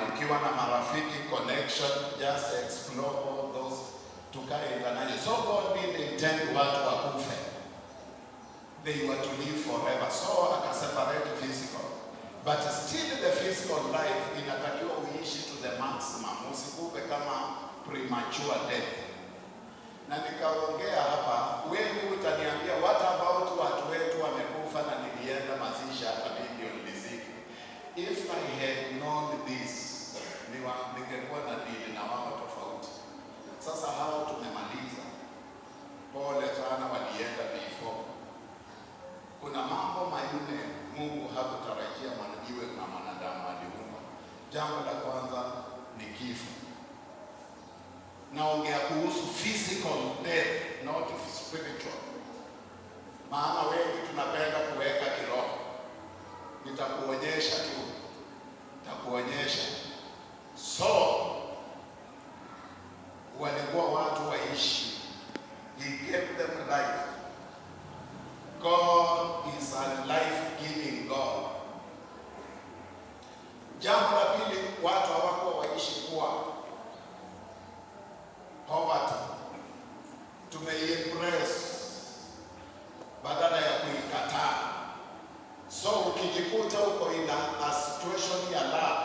Ukiwa na marafiki, connection, just explore all those, tukae international. So God didn't intend watu wakufe, they were to live forever. So akaseparate physical, but still the physical life inatakiwa uishi to the maximum, usikufe kama premature death. Na nikaongea hapa, wengi utaniambia, "What about watu wetu wamekufa na nilienda mazishi, hata mimi ndio nilizika?" If I had known this, ningekuwa na deal na wao tofauti. Sasa hao tumemaliza, pole sana, walienda before. Kuna mambo manne Mungu hakutarajia iwe na mwanadamu aliumba. Jambo la kwanza ni kifo. Naongea kuhusu physical death, not spiritual. Maana wengi tunapenda kuweka kiroho. Nitakuonyesha tu, nitakuonyesha. So walikuwa watu waishi. He gave them life. God is a life-giving God. Jambo la pili, watu hawakuwa waishi kuwa poverty. Tumeiembrace badala ya kuikataa. So ukijikuta uko in a situation ya lack,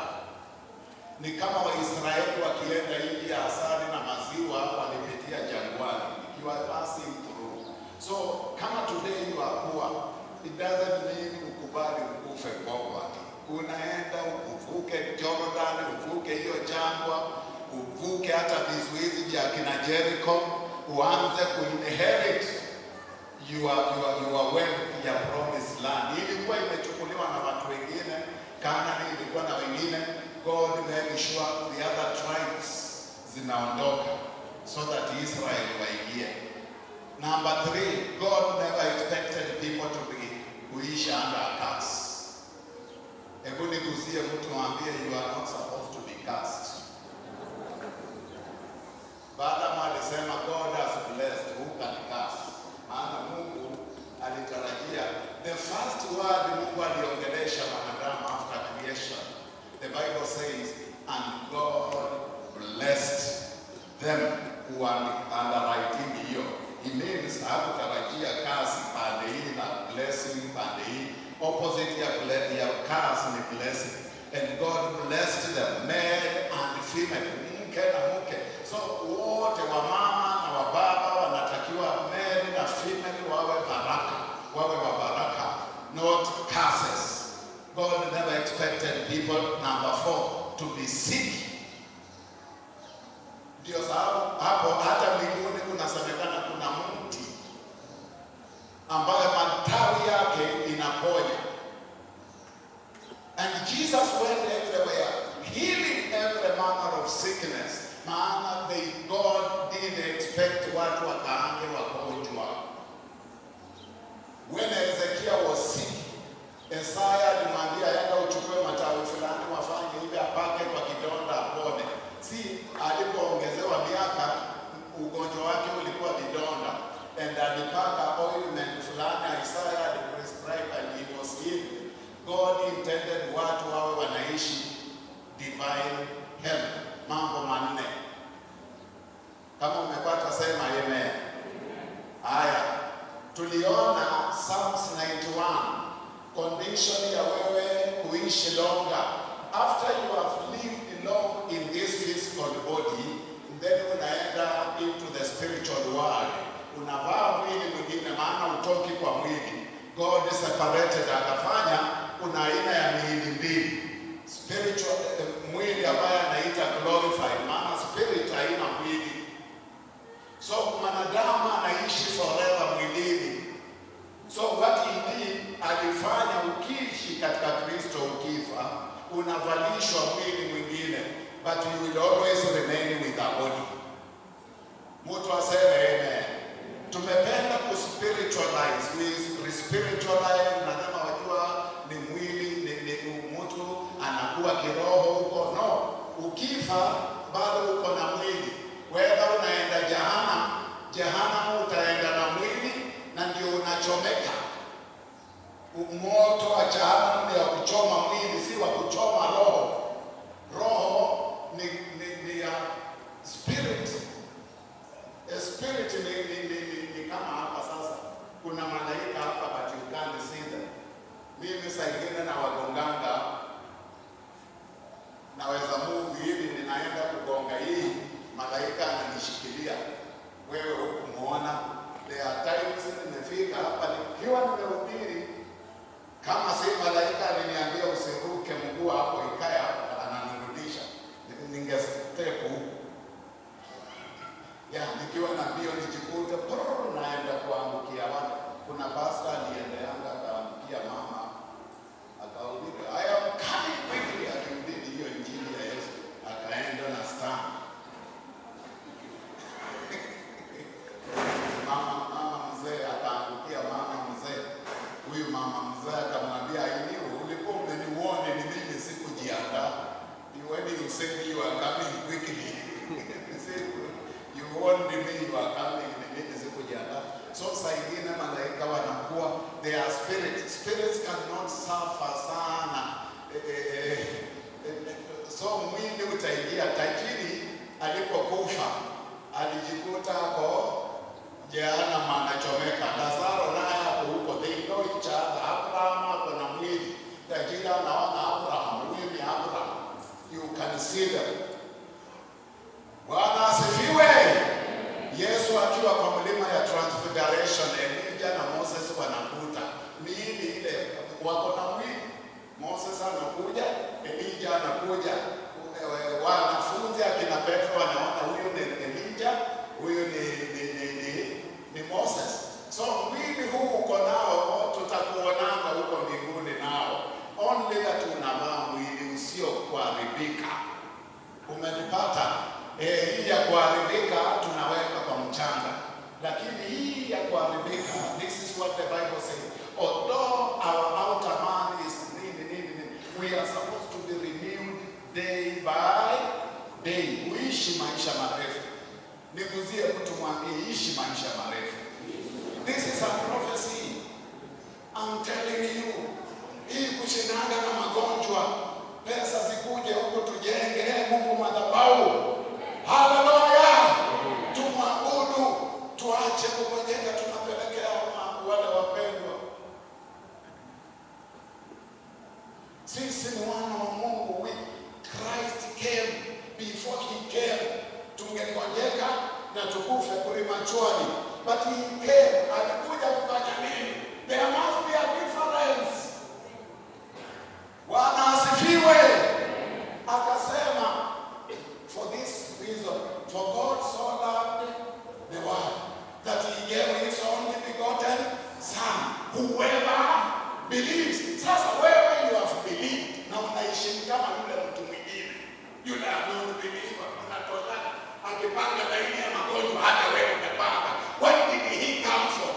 ni kama Waisraeli wakienda nchi ya asali na maziwa, walipitia jangwani, ikiwa passing through. So kama today you are poor, it doesn't mean ukubali ukufe poverty. Unaenda uvuke Jordan, uvuke hiyo jangwa, uvuke hata vizuizi vya kina Jericho, uanze kuinherit your wealth ya promised land. Ilikuwa imechukuliwa na watu wengine, Canaan ilikuwa na wengine. God made sure the other tribes zinaondoka so that Israel waingie. Number three, God never expected people to be kuishi under a curse. Hebu niguzie mtu mwambie, "You are not supposed to be cursed." Balaam alisema, "God has blessed, who can curse?" Maana Mungu alitarajia, the first word Mungu aliongelesha mwanadamu after creation. The Bible says, "And God blessed them." Who are underwriting hiyo. It means hakutarajia curse pande hii na blessing pande hii. Opposite ya curse ni blessing. And God blessed them, male and female, mke na mke. So wote wa mama na wa baba wanatakiwa, male na female, wawe baraka, wawe wa baraka, not curses. God never expected people, number four, to be sick. Ndio sababu hapo hata mbinguni kunasemekana kuna mti ambayo matawi yake inaponya. And Jesus went everywhere, healing every manner of sickness. Maana God didn't expect watu wakaange wagonjwa. When Ezekiel was sick, Isaiah alimwambia, "Enda uchukue matawi fulani wafanye hivi, apake kwa kidonda apone." Si alipoongezewa miaka, ugonjwa wake ulikuwa vidonda, and alipaka ointment fulani Isaiah aliprescribe and he was healed. God intended watu wawe wanaishi divine health. Mambo manne. Kama umepata, sema amen. Haya, tuliona Psalms 91, condition ya wewe kuishi longer. After you have lived long in this physical body, then unaenda into the spiritual world. Unavaa mwili mwingine, maana utoki kwa mwili. God separated, akafanya kuna aina ya miili mbili. Spiritual mwili ambaye anaita glorified, maana spirit haina mwili. So mwanadamu anaishi forever mwilini. So what he did, alifanya ukiishi katika Kristo, ukifa unavalishwa mwili mwingine, but you will always remain with a body. Mtu aseme amen. Tumependa kuspiritualize, we spiritualize, nasema wajua ni mwili ni mtu anakuwa kiroho huko. No, ukifa bado uko na mwili. Whether unaenda jehanamu, jehanamu utaenda na mwili na ndio unachomeka. Moto wa jehanamu ni wa kuchoma mwili, si wa kuchoma roho. Roho Saa ingine na wagonganga, naweza move hivi, ninaenda kugonga hii, malaika ananishikilia, wewe hukumuona. There are times nimefika hapa nikiwa nimehubiri, kama si malaika aliniambia usiruke mguu hapo, ikae hapo, ananirudisha, ningestep huku ya nikiwa na mbio nijikute prrr, naenda kuangukia watu. Kuna pastor aliendeanga akaangukia mama, akahubiri, "I am coming quickly," akihubiri hiyo injili ya Yesu, akaenda na stand. Mama mzee akaangukia mama mzee. Huyu mama mzee akamwambia, "I knew ulikuwa umeniwarn, ni mimi sikujiandaa. When you said you are coming quickly, you warned me you are coming, ni mimi sikujiandaa." So saa ingine malaika wanakuwa, they are spirits. Spirits cannot suffer sana. So mwili utaingia. Tajiri alipokufa alijikuta ako jehanamu anachomeka. Lazaro naye ako huko, they know each other. Abraham ako na mwili, tajiri anaona Abraham, huyu ni Abraham. You can see them. Bwana asifiwe. Yesu akiwa kwa mlima ya Transfiguration, Elijah na Moses wanakuta miili ile, wako na mwili. Moses anakuja, Elijah anakuja. Wanafunzi akina Petro wanaona huyu ni Elijah, huyu ni Moses. So mwili huu uko nao, tutakuonanga huko mbinguni nao, only that unavaa mwili usio kuharibika. Umenipata? Eh, hii ya kuharibika tunaweka kwa mchanga, lakini hii ya kuharibika, this is what the Bible says. Although our outer man is nini nini nini, we are supposed to be renewed day by day. Uishi maisha marefu. Niguzie mtu mwambie, ishi maisha marefu. This is a prophecy. I'm telling you. Hii kushindana na magonjwa, pesa zikuje huku tujenge Mungu madhabahu. Haleluya! Tumwabudu, tuache kugonjeka, tunapelekea wale wapendwa. Sisi ni wana wa Mungu. Christ came before he came. Tungegonjeka na tukufe prematurely. But he came, alikuja kufanya nini? There must be a difference. Bwana asifiwe. Akasema, for this reason, for God so loved the world that he gave his only begotten son, whoever believes. Sasa wewe you have believed na unaishi kama yule mtu mwingine, yule non-believer, unatoshana akipanga laini ya magonjwa, hata wewe umepanga. What did he come for?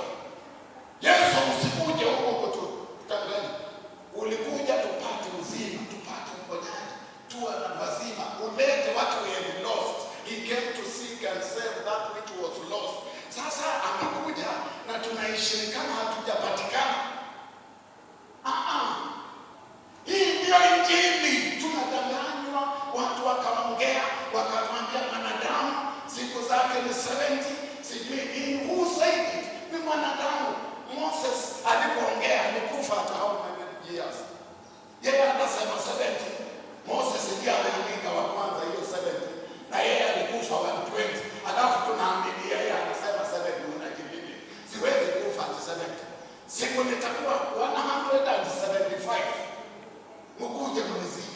Yesu, usikuje huko kutudanganya. Ulikuja tupate uzima, tupate uponyaji, tuwe na wazima, ulete watu we had lost. He came to seek and save that which was lost. Sasa amekuja na tunaishi kama hatujapatikana. Ah, ah. Hii ndio Injili. Tunadanganywa, watu wakaongea, wakatuambia mwanadamu siku zake ni 70, sijui nini. Who said it? Ni mwanadamu. Moses alipoongea alikufa at how many years? Yeye anasema 70. Moses ndiye ameandika wa kwanza hiyo 70, na yeye alikufa 120. Alafu tunaamini yeye anasema 70, unajibili. Siwezi kufa at 70. Siku nitakuwa 175 mkuje mnizike,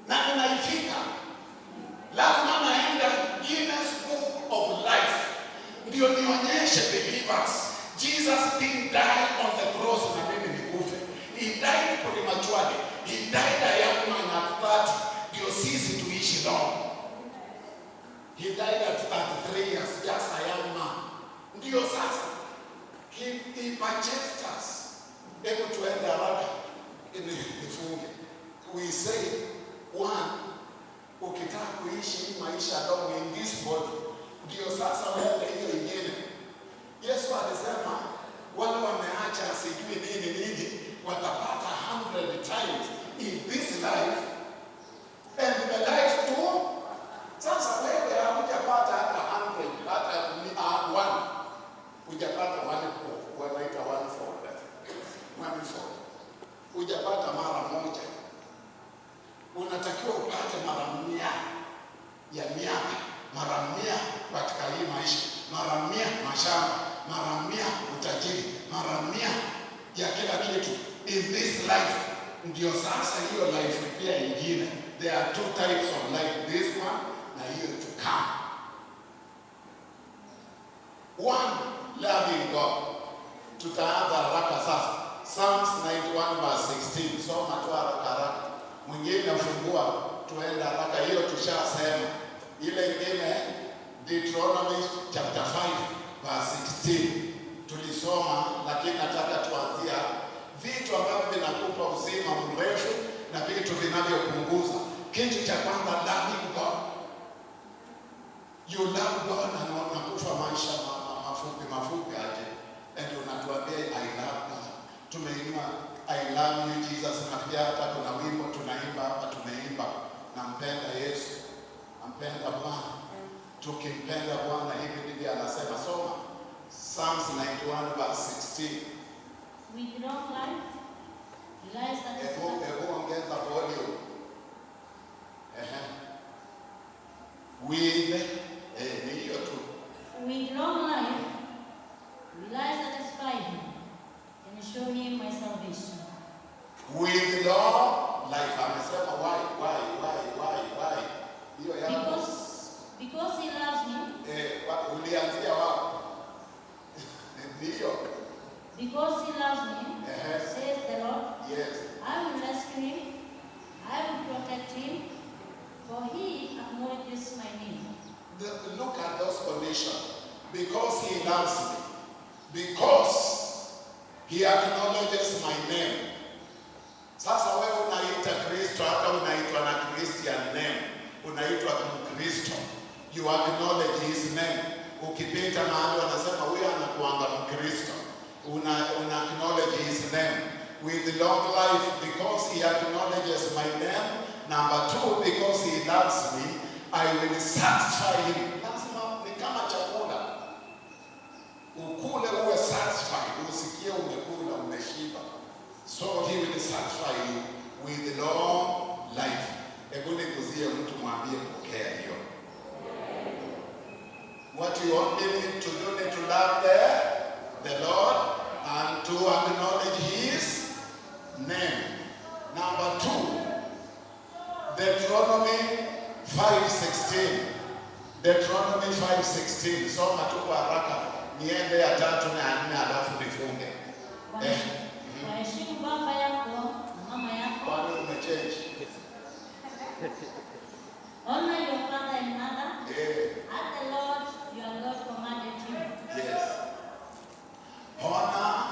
na ninaifika, lazima naenda Guinness Book of Life ndio nionyeshe believers Jesus didn't die on the cross na mimi nikufe. He died prematurely. He died a young man at 30 ndio sisi tuishi long. He died at 33 years, just a young man. Ndio sasa he purchased us. Hebu tuende haraka ili nifunge. We say one, ukitaka kuishi hii maisha long in this body, ndio sasa uende hiyo ingine. Yesu alisema wale wameacha sijui nini nini watapata 100 times in this life and the life to. Sasa wewe hujapata hata 100, hata one, hujapata one, wanaita one fold. ya kila kitu in this life. Ndio sasa hiyo life pia ingine. There are two types of life, this one na hiyo to come. One, loving God. Tutaanza haraka sasa. Psalms 91 verse 16. Soma tu haraka haraka. Mwingine fungua, tuende haraka. Hiyo tushasema. Ile ingine, Deuteronomy chapter 5 verse 16, tulisoma, lakini nataka tuanzia vitu ambavyo vinakupa uzima mrefu na vitu vinavyopunguza. Kitu cha kwanza, loving God. You love God and unakufa maisha mafupi mafupi aje, and unatuambia, "I love God." Tumeinua "I love you, Jesus." Nafikia hata kuna wimbo tunaimba hapa, tumeimba, "Nampenda Yesu, nampenda Bwana." Tukimpenda Bwana, hivi ndivyo anasema. Soma Psalms 91 verse 16. With long life will I Hebu satisfy. Hebu ongeza volume. Ehe. With ni hiyo tu. With long life will I satisfy him and show him my salvation. With long life. Amesema why, why, why, why, why? Hiyo yako. Because he loves me, Eh, ulianzia wapi? Ndio. Because he loves me, Ehe. Says the Lord, I will rescue him, I will protect him, for he acknowledges my name. Look at those conditions. Because he loves me. Because he acknowledges my name. Sasa wewe unaita Kristo, hata unaitwa na Christian name, unaitwa Mkristo. You acknowledge his name. Ukipita mahali wanasema huyu anakuanga Mkristo. Una acknowledge his name. With long life, because he acknowledges my name. Number two, because he loves me, I will satisfy him. Lazima ni kama chakula. Ukule uwe satisfied, usikie umekula, umeshiba. So he will satisfy you with long life. Hebu niguzie mtu, mwambie pokea hiyo. What you only need to do is to love the Lord and to acknowledge his name. Number two, Deuteronomy 5:16. Deuteronomy 5:16. Soma tu kwa haraka, niende ya tatu na ya nne alafu nifunge. Eh. Waheshimu baba yako na mama yako. Kwani umechange? Honor your father and mother, as the Lord your God commanded you. Yes. Honor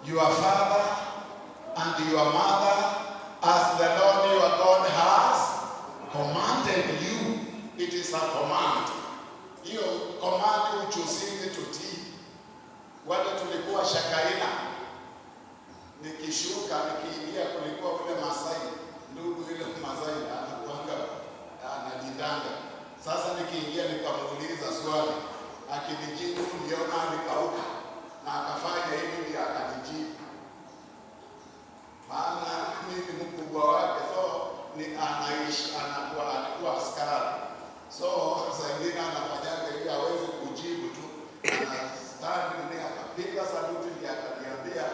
your father and your mother as the Lord your God has commanded you. It is a command. Hiyo command uchoosing to tii. Wale tulikuwa Shakaina, nikishuka nikiingia, kulikuwa ule Masai, ndugu yule Masai anakuanga anajidanga. Sasa nikiingia nikamuuliza swali, akinijibu niliona alikauka na akafanya hivi ndio akanijibu, maana mimi ni mkubwa wake, so ni anaishi anakuwa alikuwa askari, so saa ingine anafanyaga hivi, hawezi kujibu tu, ana stand ni akapiga saluti ndio akaniambia.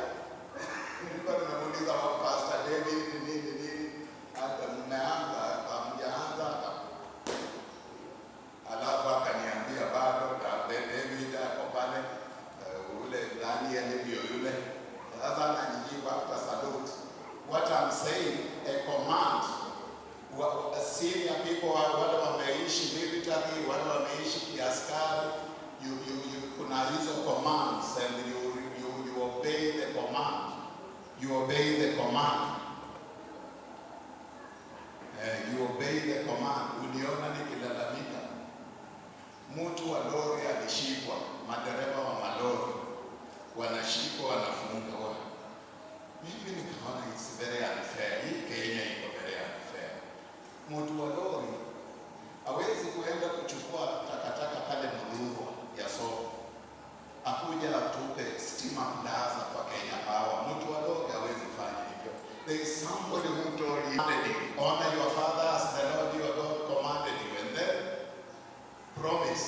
Nilikuwa nimemuuliza wa Pastor David nini nini, hata mmeanza hamjaanza, alafu akaniambia bado David ako pale, ule Daniel ndio yule. Sasa ananijibu after salute. What I'm saying, a command. Senior people wale wameishi military, wale wameishi kiaskari, you, kuna hizo commands and you obey the command. You obey the command. You obey the command. Uliona nikilalamika, mtu wa lori alishikwa, madereva wa malori wanashikwa, wanafungwa. Mimi nikaona it's very unfair. Hii Kenya iko very unfair. Mtu wa lori hawezi kuenda kuchukua takataka pale Muthurwa ya soko akuja atupe Stima Plaza kwa Kenya Power. Mtu wa lori hawezi fanya hivyo. There is somebody who told you, "Honor your father as the Lord your God commanded you," and then promise.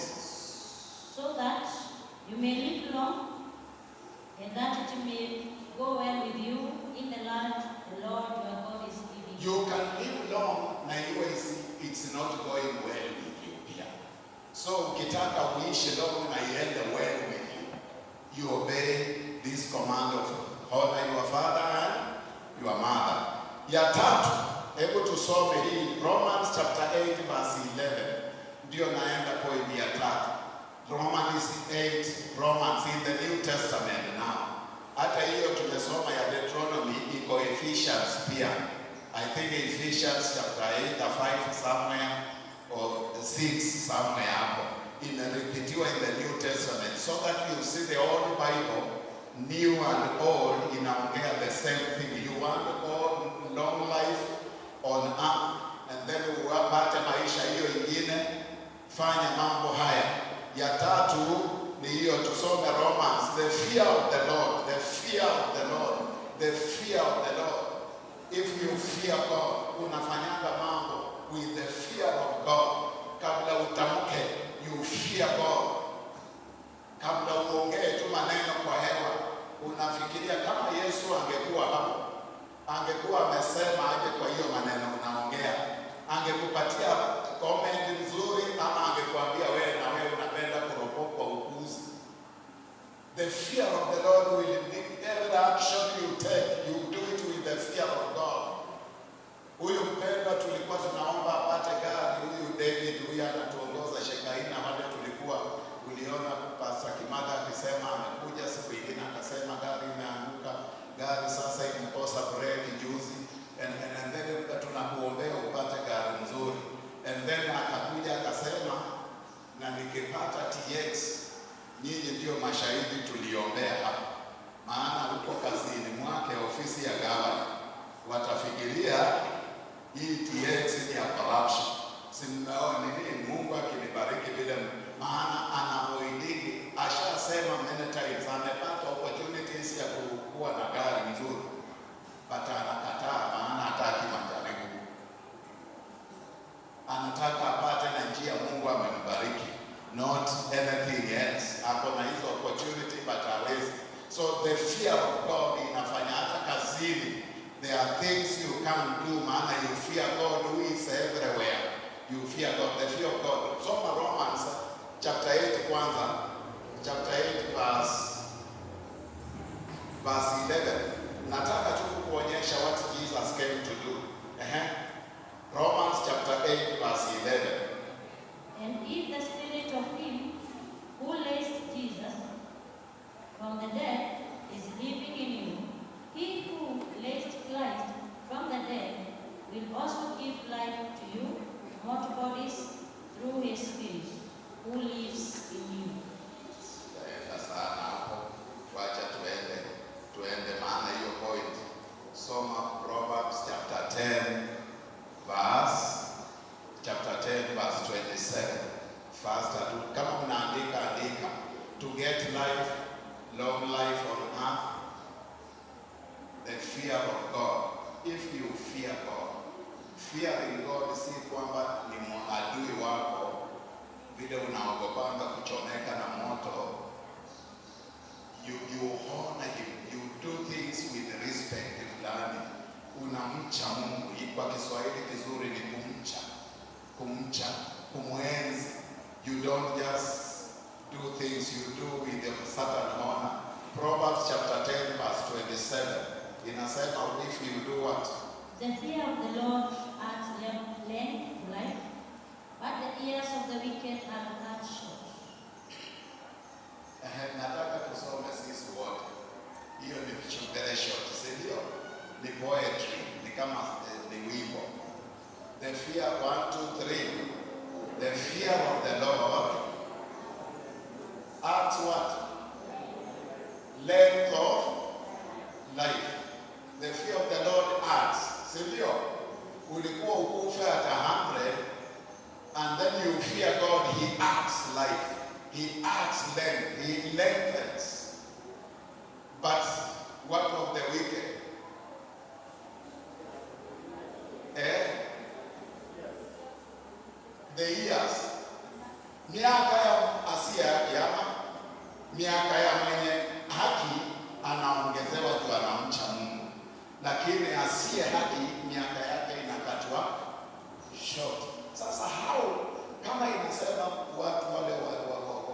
So that you may live long and that it may Ya tatu, hebu tusome hii Romans chapter 8 verse 11. Ndio naenda point ya tatu. Romans 8, Romans in the New Testament now. Hata hiyo tumesoma ya Deuteronomy iko Ephesians pia. I think Ephesians chapter 8 or 5 somewhere or 6 somewhere hapo. Imerepetiwa in the New Testament so that you see the old Bible, new and old, inaongea the same thing. You want all long life on earth and then upate maisha hiyo ingine, fanya mambo haya. Ya tatu ni hiyo, tusome Romans, the fear of the Lord, the fear of the Lord, the fear of the Lord. If you fear God, unafanyanga mambo with the fear of God. Kabla utamke, you fear God. Kabla uongee tu maneno kwa hewa, unafikiria kama Yesu angekuwa hapo, angekuwa amesema aje kwa hiyo maneno unaongea? Angekupatia comment nzuri ama angekuambia wewe na wewe unapenda kuropokwa upuzi? The fear of the Lord will make every action you take, you do it with the fear of God. Huyu mpendwa tulikuwa tunaomba apate gari, huyu David huyu anatuongoza Shekaina, wale tulikuwa, uliona Pastor Kimada akisema amekuja siku ingine akasema gari imeanguka, gari sasa imekosa breki juzi, and then tunakuombea upate gari nzuri. And then akakuja akasema, na nikipata TX, nyinyi ndio mashahidi tuliombea hapa, maana huko kazini mwake ofisi ya gavana watafikiria hii TX ni ya corruption. Si mmeona nini? Mungu akinibariki vile, maana anavoidigi, ashasema many times, amepata opportunities ya kuwa na gari nzuri, but anakataa, maana hataki majaribu, anataka apate na njia Mungu amembariki, not anything else. Ako na hizo opportunity but hawezi. So the fear of God inafanya hata kazini there are things you can't do, maana you fear God who is everywhere. You fear God, the fear of God. Soma Romans chapter 8 kwanza, chapter 8 verse 11. Nataka tu kukuonyesha what Jesus came to do. Ehe. Romans chapter 8 verse 11. And if the spirit of him who raised Jesus from the dead is living in you, he who raised Christ from the dead will also give life to you mortal bodies through his Spirit who lives in you. Sijaenda sana hapo, wacha tuende tuende, maana hiyo point. Soma Proverbs chapter 10 verse chapter 10 verse 27. Faster tu, kama unaandika andika. To get life, long life on earth, the fear of God. If you fear God, fearing God si kwamba ni adui wako vile unaogopanga kuchomeka na moto. You honor him, you do things with respect fulani, unamcha Mungu. Kwa Kiswahili kizuri ni kumcha, kumcha, kumwenzi. You don't just do things, you do with a certain honor. Proverbs chapter 10 verse 27 inasema if you do what? The fear of the Lord adds length to life, but the years of the wicked are cut short. Ehe, nataka tusome sisi wote. Hiyo ni very short, si ndio? Ni poetry, ni kama ni wimbo. The fear, one, two, three. The fear of the Lord adds what? Length of life. The fear of the Lord adds, si ndio? Ulikuwa ukufe at 100 and then you fear God, he adds life. He adds length. He lengthens. But what of the wicked? Eh? The years. Miaka ya asiye haki ama miaka ya mwenye haki anaongezewa juu anamcha Mungu, lakini asiye haki miaka yake inakatwa short. Sasa hao kama inasema watu wale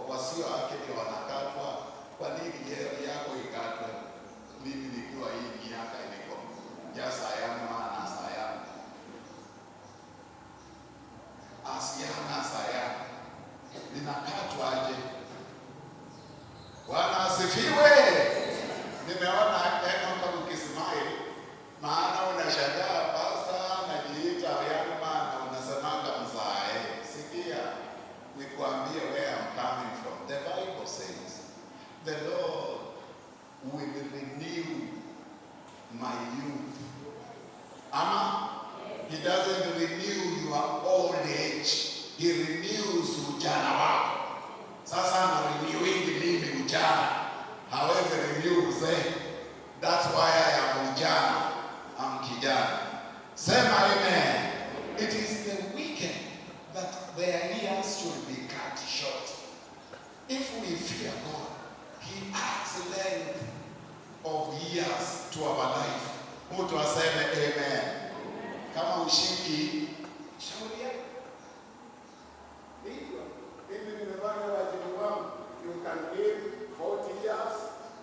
wasio haki ndio wanakatwa, kwa nini yako ikatwe? Mimi nikiwa hii miaka iliko just I am man. to our life. Mtu aseme amen. Kama ushiki, shauri yako. Hivyo mimi nimefanya wajibu wangu. You can live 40 years,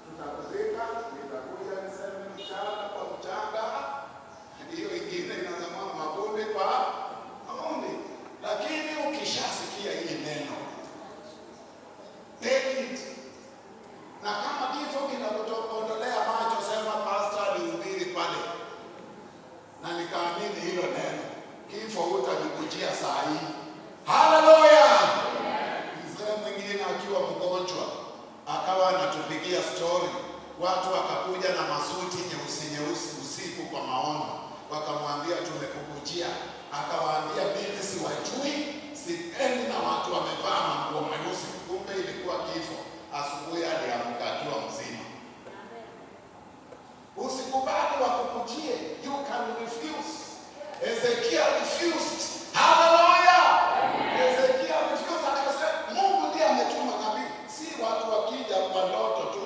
tutakuzika, nitakuja niseme mchanga kwa mchanga. Hiyo ingine inasema mavumbi kwa mavumbi. Lakini ukishasikia hii neno, take it. Na kama kifo kinakuondolea macho, sema, "Pastor alihubiri pale na nikaamini hilo neno." Kifo hutanikujia saa hii. Haleluya! Mzee mwingine akiwa mgonjwa akawa anatupigia story, watu wakakuja na masuti nyeusi nyeusi usiku kwa maono, wakamwambia, "Tumekukujia." Akawaambia, "Mimi siwajui, siendi na watu wamevaa manguo meusi." Kumbe ilikuwa kifo. Asubuhi aliamka akiwa mzima. Usikubali wakukujie, you can refuse. Ezekiel refused. Hallelujah! Ezekiel refused, akasema Mungu ndiye ametuma nabii, si watu wakija kwa ndoto tu.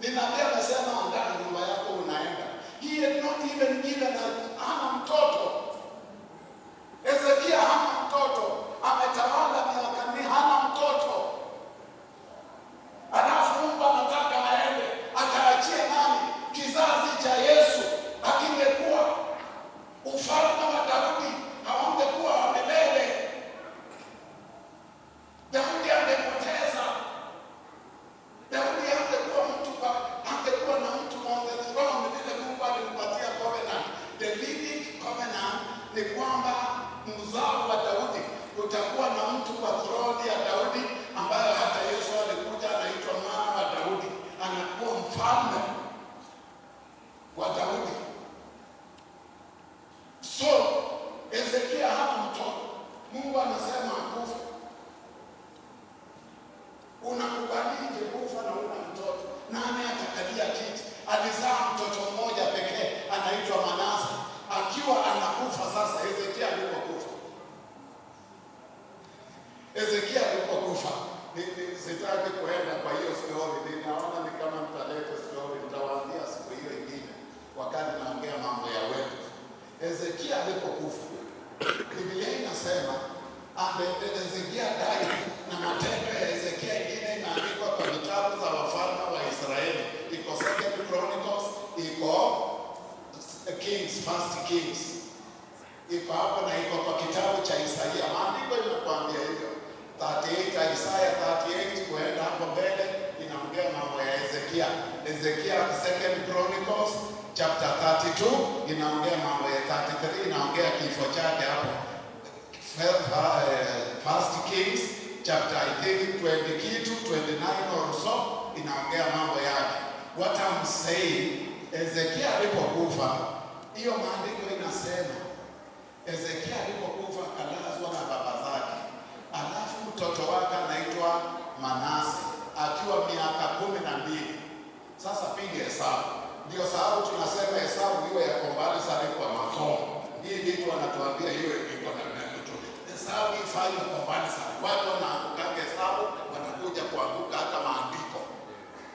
Ni nabii amesema andaa nyumba yako unaenda. He had not even given hana mtoto. Ezekiel hana mtoto, ametawala miaka mingi, hana mtoto. Alafu Mungu anataka aende akaachie nani? Kizazi cha Yesu akingekuwa ufalme wa Daudi haungekuwa wa milele. Daudi angepoteza. Daudi angekuwa mtu angekuwa na mtu on the throne vile Mungu alimpatia covenant. Davidic covenant ni kwamba mzao wa Daudi utakuwa na mtu kwa throne ya Daudi, ambayo hata Yesu alikuja anaitwa mwana wa Daudi, anakuwa mfalme wa Daudi. So Hezekia hana mtoto, Mungu anasema akufe. Unakubalije kufa na una mtoto? Nani atakalia kiti? Alizaa mtoto mmoja pekee anaitwa Manase. Akiwa anakufa sasa, Hezekia alipokufa, Hezekia alipokufa, sitaki kuenda kwa hiyo story, ninaona ni kama nitaleta story, nitawaambia siku hiyo ingine wakati naongea mambo ya wetu. Hezekia alipokufa, Biblia inasema and Hezekia died, na matendo ya Hezekia ingine imeandikwa kwa vitabu za wafalme wa Israeli, iko Second Chronicles, iko Kings, First Kings, iko hapo na iko kwa kitabu cha Isaia. Maandiko imekuambia hivyo 38, Isaiah 38 kuenda hapo mbele inaongea mambo ya Hezekia. Hezekia, Second Chronicles chapter 32 inaongea mambo ya 33, inaongea kifo chake hapo. First Kings chapter, I think, 20 kitu, 29 or so, inaongea mambo yake. What I'm saying, Hezekia alipokufa, hiyo maandiko inasema Hezekia alipokufa akalazwa na baba zake, alafu mtoto wake anaitwa Manase akiwa miaka 12. Sasa piga hesabu, ndio sababu tunasema hesabu iwe ya compulsory kwa masomo. Hii vitu wanatuambia iwe iko na tu hesabu ifanywe compulsory. Watu wanaangukaga hesabu, wanakuja kuanguka hata maandiko.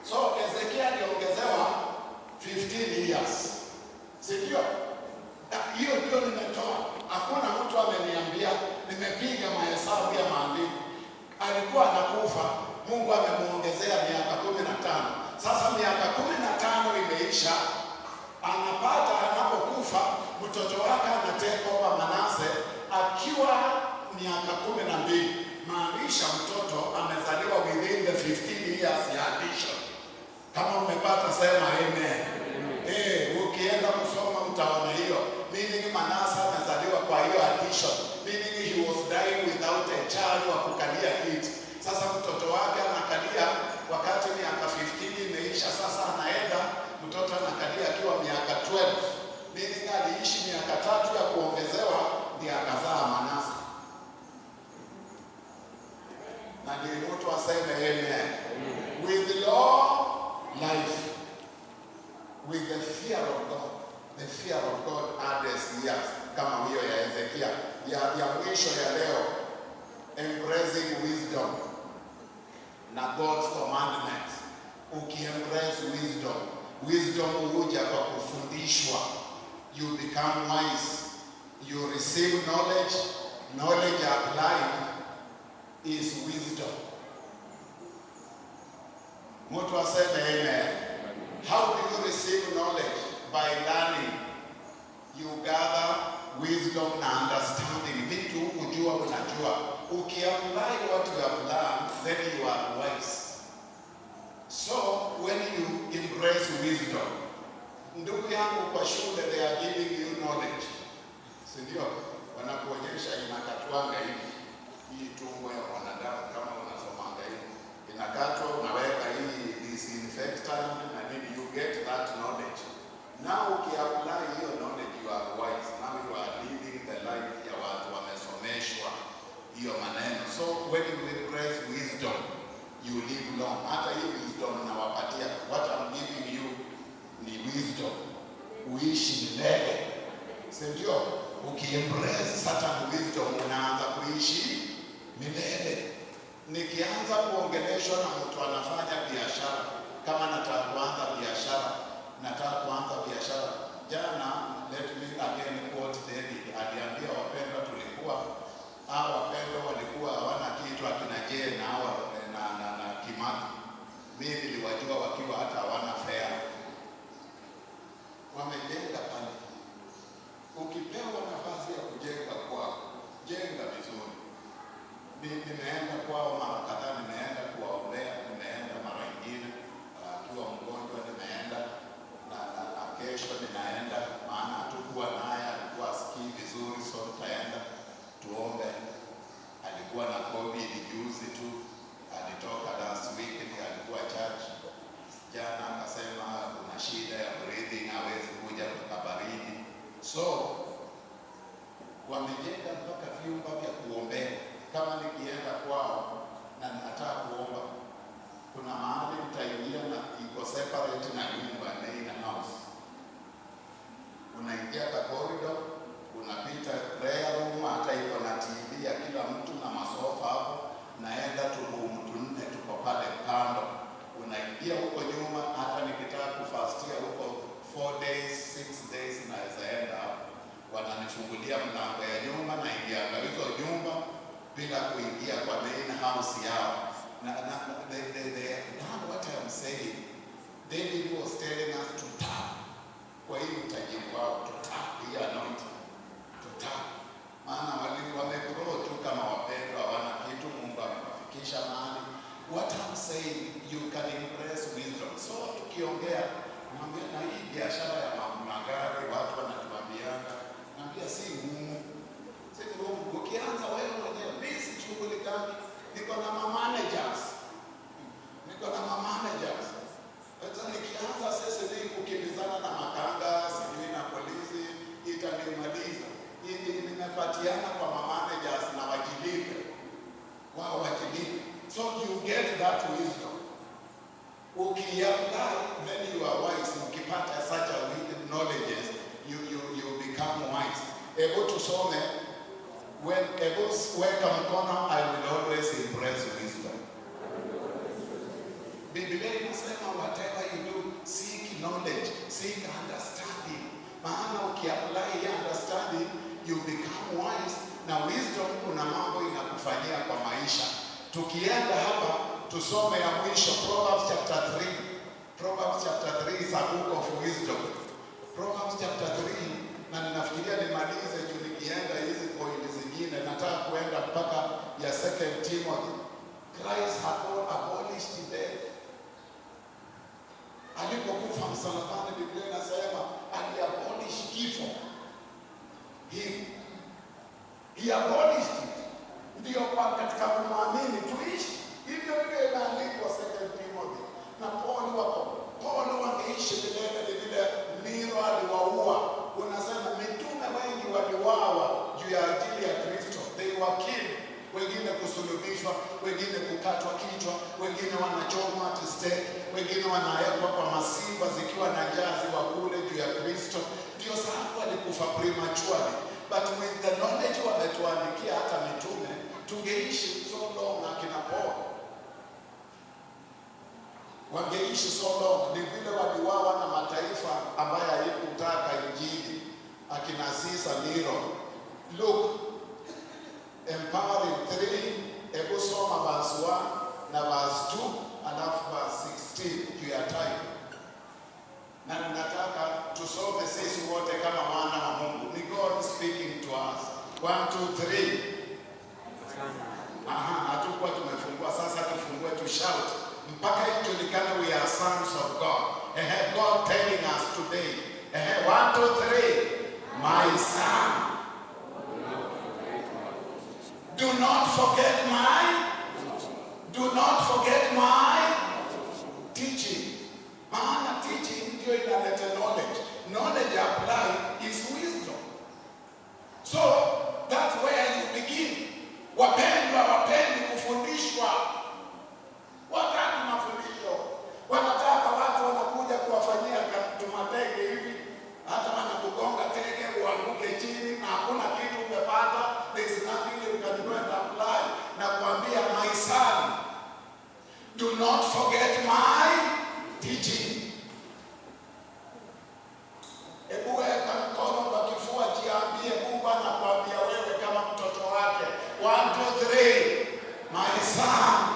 So Hezekia aliongezewa 15 years, si ndio? Na hiyo ndio nimetoa, hakuna mtu ameniambia, nimepiga mahesabu ya maandiko. Alikuwa anakufa, Mungu amemuongezea miaka 15. Sasa miaka 15 imeisha, anapata anapokufa, mtoto wake anatake over, Manase akiwa miaka 12. Maanisha mtoto amezaliwa within the 15 years ya addition. Kama umepata sema amen. Eh, ukienda kusoma utaona hiyo. Meaning Manase amezaliwa kwa hiyo addition. Meaning he was dying without a child wa kukalia kiti. Sasa mtoto wake anakalia wakati miaka 15 imeisha. Sasa anaenda, mtoto anakalia akiwa miaka 12. Meaning aliishi miaka 3 ya kuongezewa ndiye akazaa Manase. Na ndiye mtu aseme amen. With long life, with the fear of God. The fear of God adds years, kama hiyo ya Hezekia. Ya mwisho ya leo, embracing wisdom na God's commandments. Ukiembrace wisdom, Wisdom huja kwa kufundishwa. You become wise. You receive knowledge. Knowledge applied is wisdom. Mtu aseme amen. How do you receive knowledge? By learning. You gather wisdom na understanding. Vitu hukujua unajua. Ukiapply what you have learned, then you are wise. So when you embrace wisdom, ndugu yangu, kwa shule they are giving you knowledge, si ndio? Wanakuonyesha inakatwanga hivi, hii tumbo ya mwanadamu kama unasomanga hivi, inakatwa, unaweka hii disinfectant na nini, you get that knowledge. Now ukiapply hiyo knowledge, you are wise. Now you are living the life ya watu wamesomeshwa hiyo maneno. So when you embrace wisdom, you live long. Hata hii wisdom nawapatia, what I'm giving you ni wisdom, uishi milele, si ndio? Ukiembrace certain wisdom unaanza kuishi milele. Nikianza kuongeleshwa na mtu anafanya biashara, kama nataka kuanza biashara, nataka kuanza biashara. Jana, let me again quote David, aliambia wapendwa, tulikuwa hao wapendwa walikuwa hawana kitu, akina Jane na hawa na Kimathi. Mimi niliwajua wakiwa hata hawana fare, wamejenga pale. Ukipewa nafasi ya kujenga kwako, jenga vizuri. Nimeenda kwao mara kadhaa, nimeenda kuwaombea, nimeenda mara ingine akiwa mgonjwa, nimeenda na kesho ninaenda, maana hatukuwa naye, alikuwa asikii vizuri, so tutaenda tuombe. Alikuwa na COVID juzi tu, alitoka last week, ndiye alikuwa church jana, akasema kuna shida ya breathing, hawezi kuja kutoka baridi, so wamejenga mpaka vyumba vya kuombea. Kama nikienda kwao na nataka kuomba, kuna mahali mtaingia na iko separate na nyumba, main house. Unaingia kwa corridor, unapita prayer room, hata iko na TV ya kila mtu na masofa hapo. Naenda tu room tunne tuko pale kando. Unaingia huko nyuma, hata nikitaka kufastia huko 4 days, 6 days naweza enda hapo. Wananifungulia mlango ya nyumba, naingia kwa hizo nyumba bila kuingia kwa main house yao. Na, now what I'm saying, David was telling us to tap kwa hii utajiri wao, to tap hii anointing, to tap. Maana wali wamegrow tu kama wapendwa, hawana kitu, Mungu amewafikisha mahali. What I'm saying, you can embrace wisdom. So tukiongea, mwambia na hii biashara ya magari, watu wanatuambianga, naambia si ngumu, si ngumu. Ukianza wewe mwenyewe, mimi sishughulikani, niko na ma managers, niko na ma managers. Sasa nikianza sasa ni kukimbizana na makanga, sijui na polisi, itanimaliza. Hii nimepatiana kwa ma managers na wajilipe, wao wajilipe. So you get that wisdom. Ukiapply, then you are wise. Ukipata such a knowledges, you become wise. Hebu tusome when, hebu weka mkono, "I will always embrace wisdom." Biblia inasema whatever you do, seek knowledge, seek understanding. Maana ukiapply hii understanding, you become wise, na wisdom kuna mambo inakufanyia kwa maisha. Tukienda hapa tusome ya mwisho, Proverbs chapter 3. Proverbs chapter 3 is a book of wisdom. Proverbs chapter 3, na ninafikiria nimalize juu nikienda hizi pointi zingine nataka kuenda mpaka ya Second Timothy. Christ had abolished death. Alipokufa msalabani, Biblia inasema aliabolish kifo. He abolished it. Ndio kwa katika kumwamini tuishi. Hivyo hivyo imeandikwa Second Timothy. Na Paul wako Paul wangeishi milele, ni vile Nero aliwaua. Unasema mitume wengi waliuawa juu ya ajili ya Kristo. They were killed. Wengine kusulubishwa, wengine kukatwa kichwa, wengine wanachomwa at stake, wengine wanawekwa kwa masimba zikiwa na njaa ziwakule juu ya Kristo. Ndio sababu walikufa prematurely. But with the knowledge wametuandikia hata mitume, tungeishi so long akina Paul. Wangeishi so long. Ni vile waliuawa na mataifa ambayo haikutaka Injili, akina Caesar, Nero. Look, empowering 3, hebu soma verse 1 na verse 2 alafu verse 16 juu ya time, na ninataka tusome sisi wote kama wana wa Mungu. Ni God speaking to us. One, two, three. Aha, hatukuwa tumefungua. Sasa tufungue tu shout mpaka ijulikane we are sons of God. Ehe, God telling us today. Ehe, one, two, three. My son, do not forget my, do not forget my teaching. Maana teaching ndio inaleta knowledge. Knowledge applied is wisdom. So that's where you begin. Wapendwa, wapendi kufundishwa, wataki mafundisho, wanataka watu wanakuja kuwafanyia tumatege hivi, hata wanakugonga tege uanguke chini na hakuna kitu umepata. There is nothing you can do and apply. Na kuambia, my son, do not forget my teaching. Hebu weka mkono kwa kifua, jiambie, Mungu anakuambia wewe kama mtoto wake. One, two, three. My son,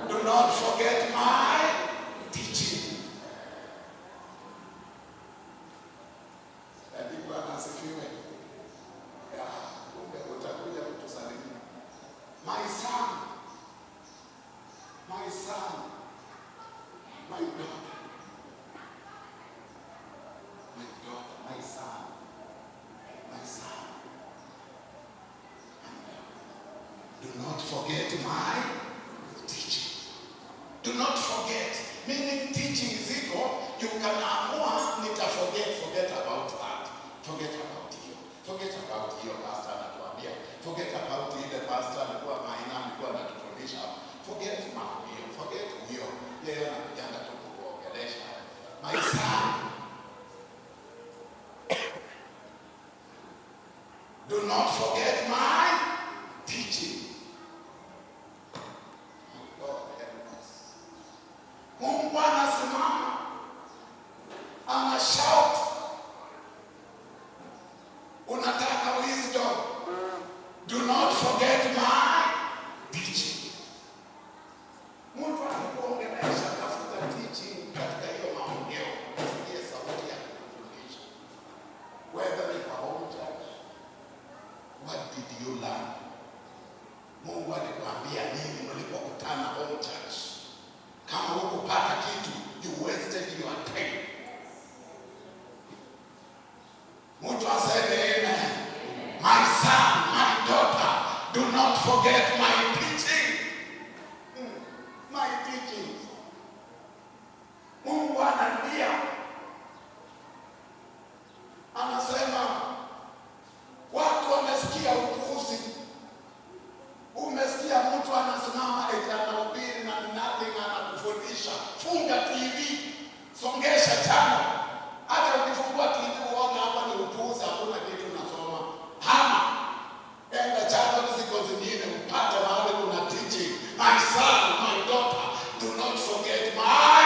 do not forget my teaching. Hadi Bwana asifiwe. Ya, kumbe utakuja kutusalimia. My son, my son, my daughter, my daughter, my son, my son. Do not forget my teaching. Do not forget. Meaning teaching ziko, you can amua nita forget, forget about that. Forget about hiyo. Forget about hiyo pastor anatuambia. Forget about ile pastor alikuwa maina alikuwa anatufundisha. Forget mambo hiyo. Forget hiyo. Yeye anakujanga tu kukuongelesha. My son, do not forget my teaching. God help us. Mungu anasimama, ana shout, unataka wisdom, do not forget my teaching. Mtu akikuongelesha, tafuta teaching katika hiyo maongeo, usikie sauti ya kukufundisha. Whether ni kwa home church, what did you learn? Mungu alikuambia nini mlipokutana home church? Kama hukupata kitu, you wasted your time. Mtu aseme amen. My son, my daughter, do not forget my teaching. My teaching. Mungu analia, anasema watu wamesikia upuuzi. Umesikia mtu anasimama eti anahubiri na nothing anakufundisha. Funga TV, songesha channel. Hata ukifungua TV uone hapa ni upuuzi, hakuna kitu unasoma. Hama, enda channel ziko zingine upate mahali kuna teaching. My son, my daughter, do not forget my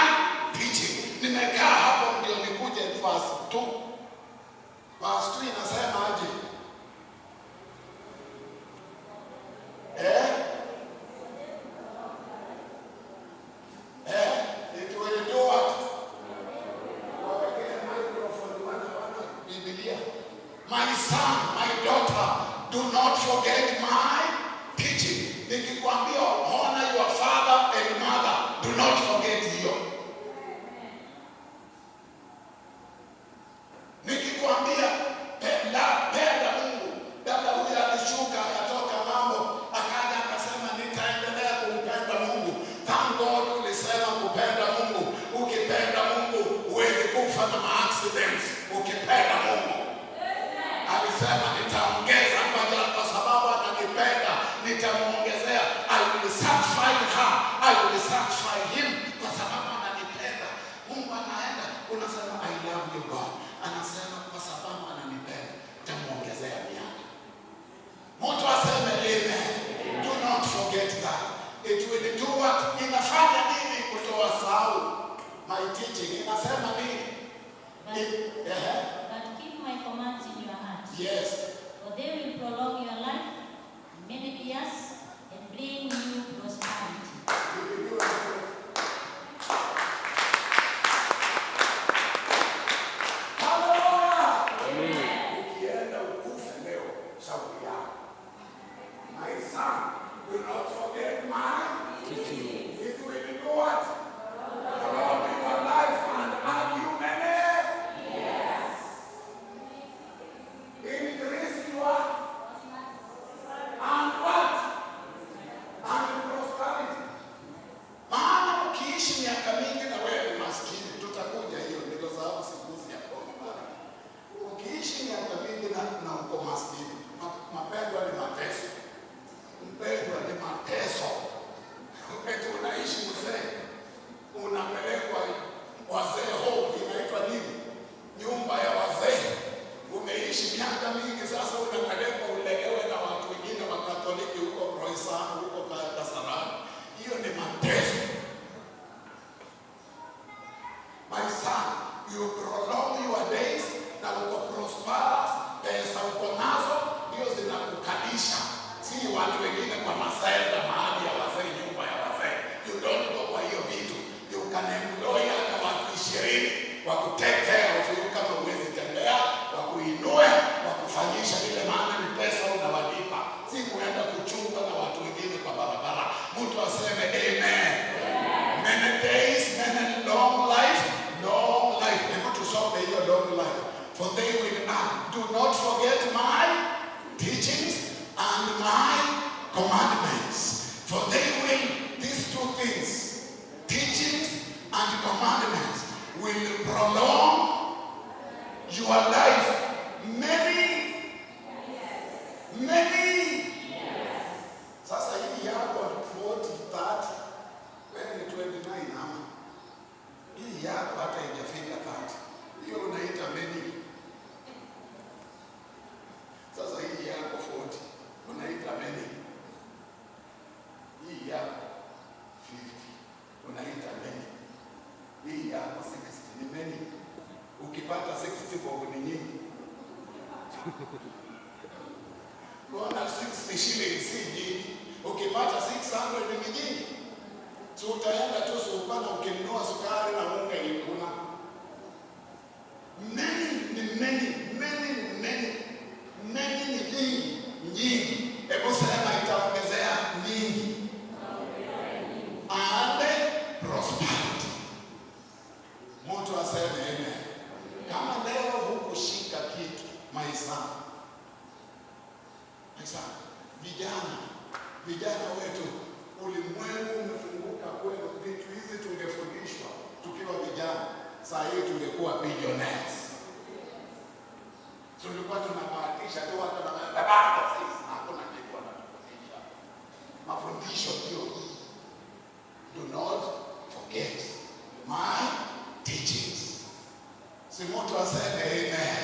teaching. Nimekaa hapo ndio nikuje verse 2. Verse 2 inasema aje? Eh? Eh? It will do what? Wawekee microphone wana Biblia. My son, my daughter, do not forget my teaching. Nikikwambia honor your father and mother, do not forget hiyo. Nikikwambia penda, penda Mungu. Dada huyu alishuka akatoka ng'ambo, akaja akasema nitaendelea kumpenda Mungu. Thank God ulisema kupenda Mungu. Ukipenda Mungu huwezi kufa na accidents. Ukipenda Mungu. Alisema nitaongeza kwa sababu ananipenda, nitamuongezea. I will satisfy her, I will satisfy him kwa sababu ananipenda. Mungu anaenda, unasema I love you God. Anasema kwa sababu ananipenda, nitamuongezea miaka. Mtu aseme amen. Do not forget that. It will do what? Inafanya nini kutoa saa? Yes. For they will prolong your life many years and bring you prosperity. Nipigiwe makofi. Haleluya! Ukienda ukufe leo, shauri yako. My son, do not forget my Teaching. It will do what? Prolong your life and add you many. Yes. Increase your and what? And prosperity. Maana ukiishi miaka mingi na wewe ni maskini, tutakuja hiyo, ni kwa sababu siku ya prosperity. Ukiishi miaka mingi na uko maskini, mapendwa ni mateso. Mpendwa ni mateso. Eti unaishi mzee, unapelekwa wazee home, inaitwa nini? Nyumba ya wazee. Umeishi miaka mingi, sasa unapelekwa ulelewe na watu wengine wa Katoliki huko Roysambu, huko Kasarani. Hiyo ni mateso. My son, you prolong your days na uko prosperous, pesa uko nazo ndio zinakukalisha, si watu wengine kwa masenda mahali ya wazee, nyumba ya wazee. You don't go kwa hiyo vitu. You can employ hata watu 20 wa ku-take care of you kama huwezi tembea, wakuinue, wakufanyisha ile, maana ni pesa unawalipa, si kuenda kuchunga na watu wengine kwa barabara. Mtu aseme amen. Many days, many long life, long life. Hebu tusome hiyo long life. For they will add, do not forget my teachings and my commandments. For they will, these two things, teachings and commandments, will prolong your life many, many. Sasa hii yako 40, 30, wewe ni 29 ama hii yako hata haijafika 30. Hiyo unaita many. Sasa hii yako 40 unaita many. Hii yako 50 unaita many. Hii yako 60 ni many. Ukipata 60 bob ni nyingi. Mbona 60 shillings si nyingi? Ukipata 600 ni nyingi. Si utaenda tu sukana ukinunua sukari na unga ikuna. Many ni many, many ni many. Many ni nyingi, nyingi. Hebu sema itaongezea nyingi. And prosperity. Mtu aseme amen. Kama leo hukushika kitu, my son. My son, vijana, vijana wetu, ulimwengu umefunguka kwenu. Vitu hizi tungefundishwa tukiwa vijana, saa hii tungekuwa billionaires. Tulikuwa tunabahatisha tu, watu wanababa sisi, hakuna kitu wanatufundisha. Mafundisho ndio hii. Do not forget my teachings. Si mtu aseme amen.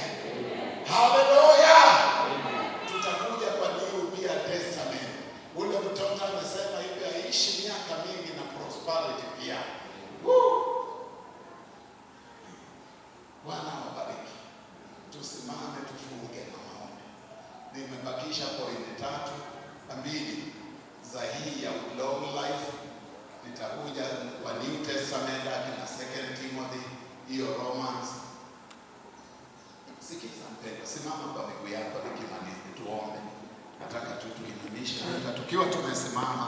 Hallelujah. Tutakuja kwa New pia Testament. Ule mtoto amesema hivi aishi miaka mingi na prosperity pia. Woo! Bwana awabariki. Tusimame tufunge na maombi. Nimebakisha pointi tatu mbili za hii ya long life. Nitakuja kwa New Testament akina Second Timothy, hiyo Romans. Sikiza mpendwa, simama kwa miguu yako nikimaliza, tuombe. Nataka tu tuinamishe, hata tukiwa tumesimama.